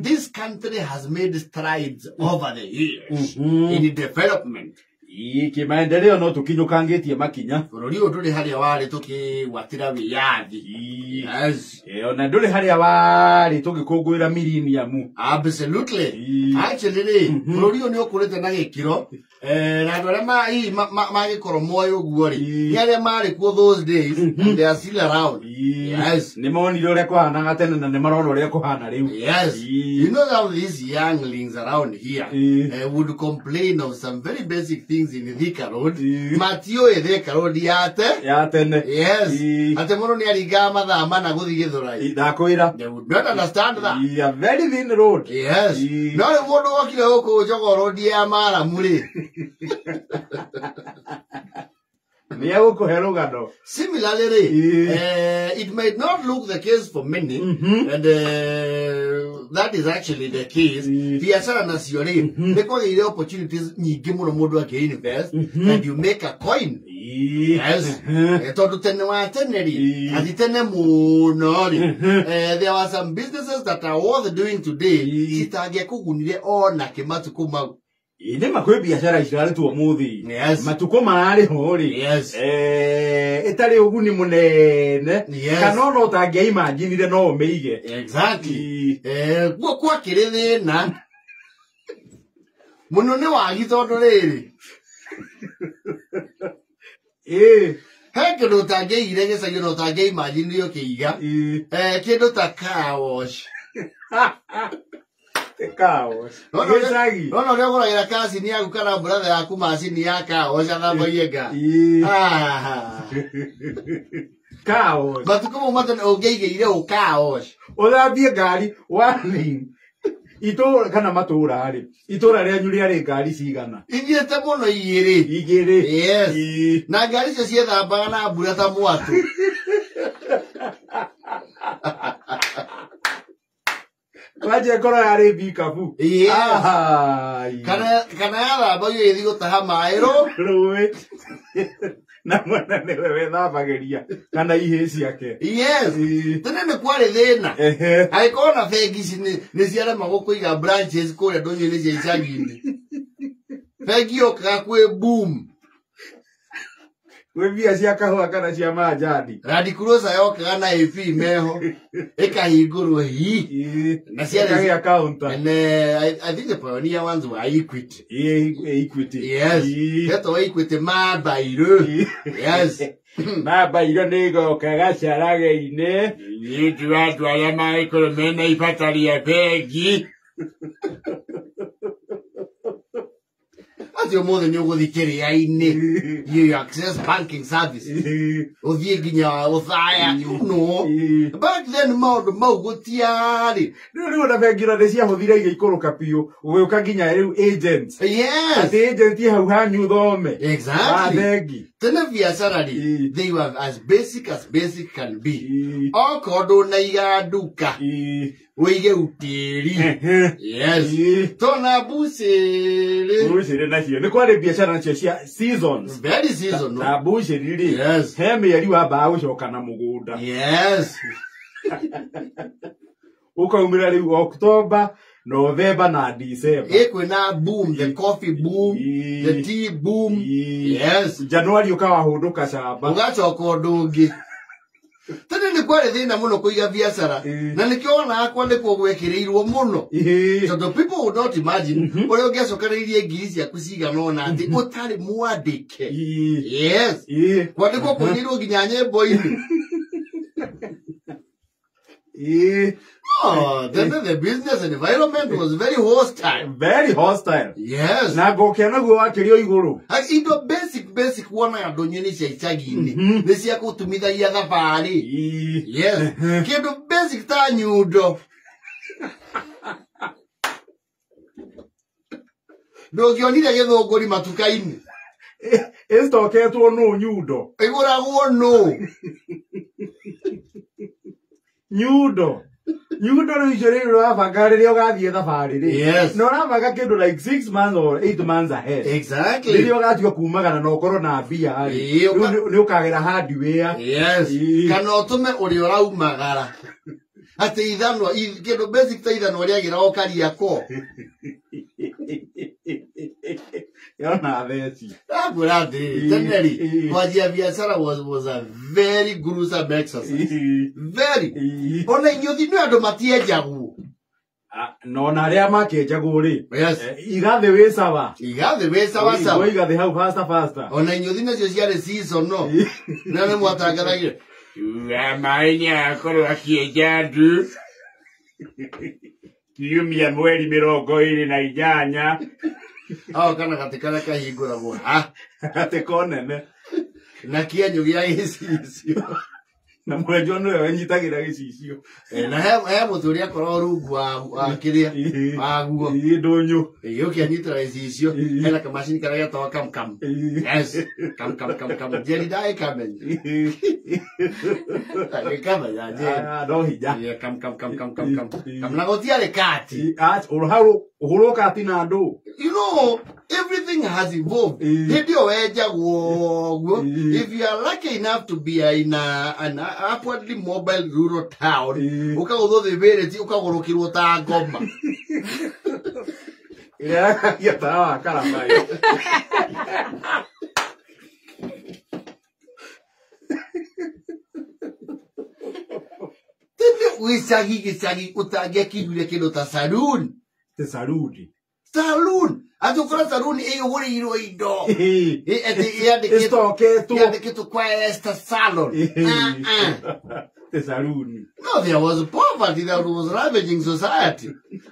This country has made strides over the years in development. Ii, kimaendeleo no tukinyũkangĩtie makinya. Bũrũri ũyũ ndũrĩ harĩa warĩ tũkĩgwatĩra wĩyathi. Ii. Yes. Ona ndũrĩ harĩa warĩ tũgĩkũngũĩra millennium. Absolutely. Ii. Actually rĩ, bũrũri ũyũ nĩ ũkũrĩte na gĩkĩro, na andũ arĩa hihi magĩkorwo moĩ ũguo rĩ, Ii. nĩ arĩa marĩ kuo those days, and they are still around. Ii. Yes. Nĩ monire ũrĩa kũhanaga tene na nĩ marona ũrĩa kũhana rĩu. Yes. Ii. You know how these younglings around here Ii. would complain of some very basic things in Thika Road. Ii. Matiũĩ Thika Road yate. Ya tene. Yes. Ii. Atĩ mũndũ nĩ aringaga mathaa mana gũthiĩ Gĩthũrai. Ii, ndakwĩra. They would not understand that. Ii, a very thin road. Yes. Ii. No rĩu mũndũ wokire gũkũ Jogoo Road ya maramu rĩ. Nĩ egũkũhe rũgano. Similarly, rĩ, Ii. it might not look the case for many, and that is actually the case. Ii. Biacara nacio rĩ, nĩ kwagĩire opportunities nyingĩ mũno mũndũ akĩ-invest, and you make a coin. Ii. Yes. Tondũ tene wa tene rĩ, Ii. ati tene mũno rĩ, there were some businesses that are worth doing today Ii. citangĩakũgunire ona kĩ matukũ mau. Ii, nĩ ma kwĩ biacara cirarutwo ũmũthĩ. Yes. Matukũ mararĩ ho rĩ. Yes. Ĩtarĩ ũguni mũnene. Yes. Kana ona ũtangĩaimanjinire no ũmĩige. Exactly. Ii. Kuo kwakĩrĩ thĩna mũno nĩ wagi tondũ rĩrĩ Ii. he kĩndũ ũtangĩigire gĩcagi na ũtangĩimanjinire ũkĩiga. Ii. Kĩndũ ta car wash. Car wash. Gĩcagi. Nona ũrĩa ũgũragĩra kacini yaku kana brother yaku macini ya car wash athambagie ngari. Ii. Ah. Car wash. Matukũ mau matene ũngĩaigĩire ũ car wash. Ũthambie ngari one itũra kana matũra rĩ, itũra rĩanyu rĩarĩ ngari cigana? Ithiĩte mũno igĩrĩ. Igĩrĩ. Yes. Ii. Na ngari icio ciethambaga na mbura ta mwatũ. Kwanja ĩkorwo yarĩ mbikabu. Yes. Ai. Kana yathambagio ĩthiĩ gũtaha maĩ rũ. Rũĩ. Na mwene nĩwe wethambagĩria kana ihĩĩ ciake. Yes. Ii. Tene nĩ kwarĩ thĩna. Ehe. Angĩkorwo na bengi ici nĩ ciarema gũkũiga branches kũrĩa ndũnyũ-inĩ cia icagi-inĩ. Bengi yokaga kwĩ boom. Kwĩ mbia cia kahũa kana cia manjani. Land Cruiser yokaga na AP meho ĩkahingũrwo hi. Ii. Na ciarĩ Ĩkagĩa counter. And I think the pioneer ones were Equity. Ii, Equity. Yes. Ii. Hetwo Equity mambairũ. Ii. Yes. Mambairũ nĩ ĩgoka gacarage-inĩ. Ithuĩ andũ arĩa mangĩkorwo mena ibata rĩa bengi. Atĩ ũmũthĩ nĩ ũgũthiĩ kĩrĩa-inĩ. You access banking service. Ũthiĩ nginya Othaya, you know. Back then maũndũ mau gũtiarĩ. Rĩu ona bengi ona nĩ ciahũthire igĩikũrũka biũ gũgĩũka nginya rĩu agents. Yes. Atĩ agent hau hanyu thome. Exactly. Wa bengi. Tene biacara rĩ, Ii. they were as basic as basic can be. Ii. Okorwo ndũnaiga nduka, Ii. ũige utĩri. Ehe. Yes. Ii. Tona bucĩrĩ. Bucĩrĩ nacio. Nĩ kwarĩ biacara nacio cia seasons. Very seasonal. Ta bucĩrĩ rĩ. Yes. He mĩeri wambaga gũcoka na mũgũnda. Yes. Ũkaumĩra rĩu October, November na December. Ĩ kwĩna boom, the coffee boom, Ii. the tea boom. Ii. Yes. January ũkawahũndũka camba. Ũgacoka ũndũ ũngĩ. Tene nĩ kwarĩ thĩna mũno kũiga biacara. Ii. Na nĩkĩo wonaga kwandĩkwo gwekĩrĩirwo mũno. Ii. Tondũ people would not imagine ũrĩa ũngĩacokanĩrĩirie ngiri ciaku cigana ũna atĩ ũtarĩ mwandĩke. Ii. Yes. Ii. Kwandĩkwo kũinĩirwo nginya nyĩmbo-inĩ. Ii. Oh, then the business environment was very hostile. Very hostile. Yes. Na ngũkĩa naguo wakĩrio igũrũ. Indo basic wonaga ndũnyũ-inĩ cia icagi-inĩ nĩ cia gũtumithagia thabarĩ. Ii. Yes. Kĩndũ basic ta nyundo. Ndũngĩonire gĩthũngũri matuka-inĩ. Ĩcoketwo nũ nyundo? Ĩgũragwo nũ? Nyundo. Nyundo rĩu icio rĩu ũrabanga rĩrĩa ũgathiĩ thabarĩ rĩ. Yes. Na ũrabanga kĩndũ like 6 months or 8 months ahead. Exactly. Rĩrĩa ũgatua kumagara na ũkorwo na mbia rĩ. Ĩĩ, Rĩu nĩ ũkagera hardware. Yes. Ĩĩ. Kana ũtũme ũrĩa ũraumagara. Atĩ ithanwa kĩndũ basic ta ithanwa rĩagĩragwo Kariakoo. Yona theci. Ndakwĩra atĩrĩrĩ, tene rĩ, kwanjia biacara was a very gruesome exercise. Very. Ona inyuthi nĩ andũ matienjagwo. No na arĩa makĩenjagwo rĩ. Yes. Igathĩ wĩ sawa. Igathĩ wĩ sawa sawa. Igathĩ hau faster faster. Ona inyuthi nacio ciarĩ season no. Na nĩ mwatangathagire. Wa maĩ nĩagakorwo akĩenja ndu kiumia mweri 28. Hao kana gatĩ karĩa kahingũragwo ha. Gatĩ konene. Na kĩenyũ gĩa gĩcicio. Na mwenjwo nĩwe wenyitagĩra gĩcicio. Na he mũtĩ ũrĩa akoragwo rungu wa kĩrĩa waguo. Ndũnyũ. Gĩũke anyitĩra gĩcicio hena kamacini karĩa getagwo kam kam. Yes. Kam kam kam kam. Njeri ndagĩkamenya. Ndagĩkamenya Njeri. No hinya. Kam kam kam kam kam kam. Kam na gũtiarĩ kati. Ũhũrwo kati na andũ. You know, everything has evolved. Hĩndĩ ĩyo wenjagwo ũguo. If you are lucky enough to be in an upwardly mobile rural town, ũkagũthwo thĩbĩrĩti ũkagũrũkĩrwo ta ngoma. Ĩrĩa yakagia tawa wa karabai. Tene gĩcagi gĩcagi ũtangĩakĩiguire kĩndũ ta saloon. Te saruni. Saloon. Atĩ ũkora saloon ĩihũrĩirwo indo. Ĩstoketwo. Yandĩkĩtwo kwa Esther Salon. Te saruni. No, there was poverty that was ravaging society.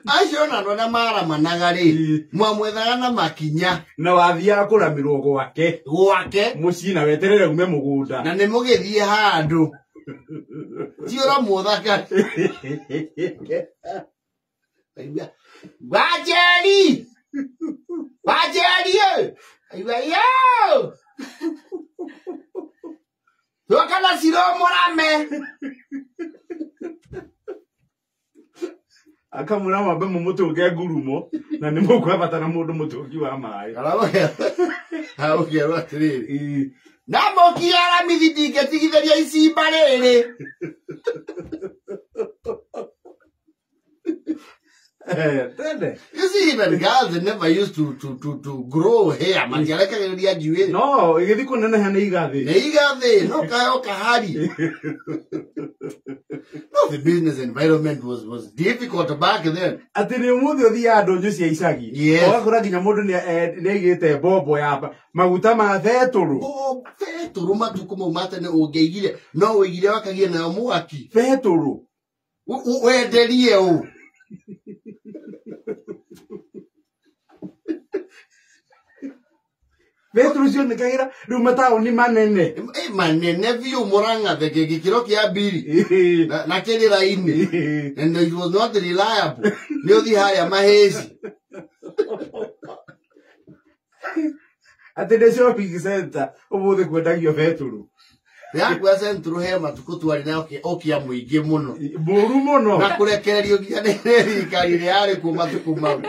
Acio ona andũ arĩa maramanaga rĩ, mwamwethaga na makinya. Na wathiaga kũramĩrwo gwake. Gwake. Mũciĩ na weterere ume mũgũnda. Na nĩ mũgĩthiĩ handũ. Ti ũramũthaka. Wanjeri! Wanjeri! Aigua yo! Twoka na ciro mũrame. Akamũra mambe mũmũtũnge ngurumo na nĩ mũkwabatara mũndũ mũtũngi wa maĩ. Ũkerwo atĩrĩrĩ. Na mũkinya Aramithi ndingĩtigithĩria icimba rĩrĩ. Tende. You see, even girls they never used to grow hair. Matiarekagĩrĩria njuĩrĩ. No, ĩgĩthiĩ kũneneha nĩ igathĩ. Nĩ igathĩ, no kaheo kahari. No, the business environment was difficult back then. Atĩ nĩ ũmũthĩ ũthiaga ndũnyũ cia icagi. Yes. Ũgakora nginya mũndũ nĩ aigĩte mbombo ya maguta ma betũrũ. Betũrũ matukũ mau ma tene ũngĩaigire, no ũigire wakagia nayo mwaki. Betũrũ. Wenderie ũ. Betũrũ cionekagĩra rĩu mataũni manene. Manene biũ Mũrang'a thenge gĩkĩro kĩa mbiri. Na kĩrĩ raini. And it was not reliable. Nĩ ũthiĩ harĩa mahĩci. Atĩ nĩ shopping center ũmũthĩ kwendagio betũrũ. Yakua central he matukũ twarĩ na ũkĩa mũingĩ mũno. Mũru mũno. Na kũrekererio nginya nĩ thirikari ĩrĩa yarĩ kuo matukũ mau.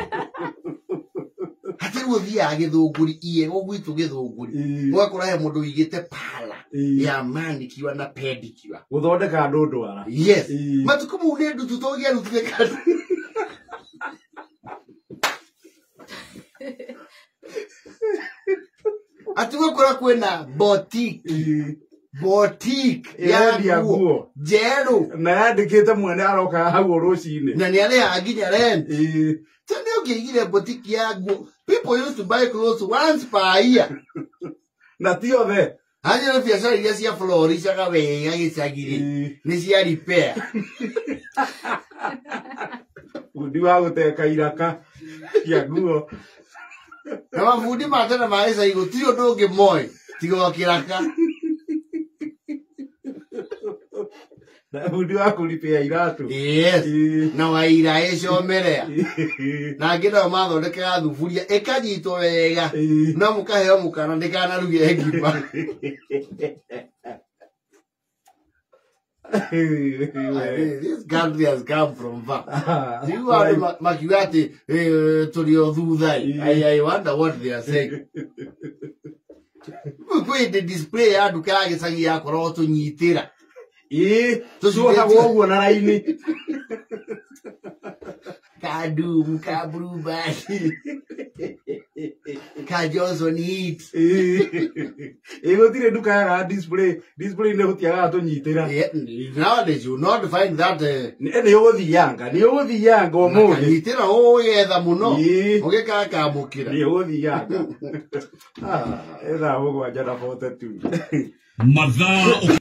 Atĩ rĩu ũthiaga Gĩthũngũri, iego gwitũ Gĩthũngũri. Ũgakora he mũndũ ũigĩte pala ya manicure na pedicure. Gũthondeka andũ ndwara. Yes. Matukũ mau nĩ ndutu tũngĩarutire kandũ. Atĩ ũgakora kwĩna boutique. Boutique ya nguo njerũ. Na yandĩkĩte mwene aroka hau rũcinĩ. Na nĩ arĩhaga nginya rent. Tene ũngĩigire boutique ya nguo. People used to buy clothes once per year. Na ti othe. Hanyo biacara iria cia floricaga wega gĩcagi-rĩ, nĩ cia repair. Bundi wa gũteka iraka cia nguo. Na mabundi ma tene ma gĩcagi gũtirĩ ũndũ ũngĩ moĩ tiga o kĩraka. Na bundi wa kũripĩa iratũ. Yes. Na wa ira ĩcomerea. Na angĩ nao mathondekaga thuburia ĩkanyitwo wega. No mũkaheo mũkana ndĩkanaruge ngima. This country has come from far. Rĩu andũ makiuga atĩ tũrĩ o thutha. I wonder what they are saying. Kwĩ hĩndĩ display ya nduka ya gĩcagi yakoragwo tũnyitĩra. Ĩĩ, Tũcuurĩtie. tuohagwo ũguo na raini. Ka Doom, ka Blue Band, ka Johnson Heat. Ĩĩ, gũtirĩ nduka yagaga display, display nĩ gũtiagaga tũnyitĩra. Yeah, nowadays you will not find that Nĩ ũgũthianga, nĩ ũgũthianga ũmũthĩ. kanyitĩra ũgetha mũno Ĩĩ. ũgĩkakamũkĩra. Nĩ ũgũthianga. Ĩ thaa 7:42. Mathaa.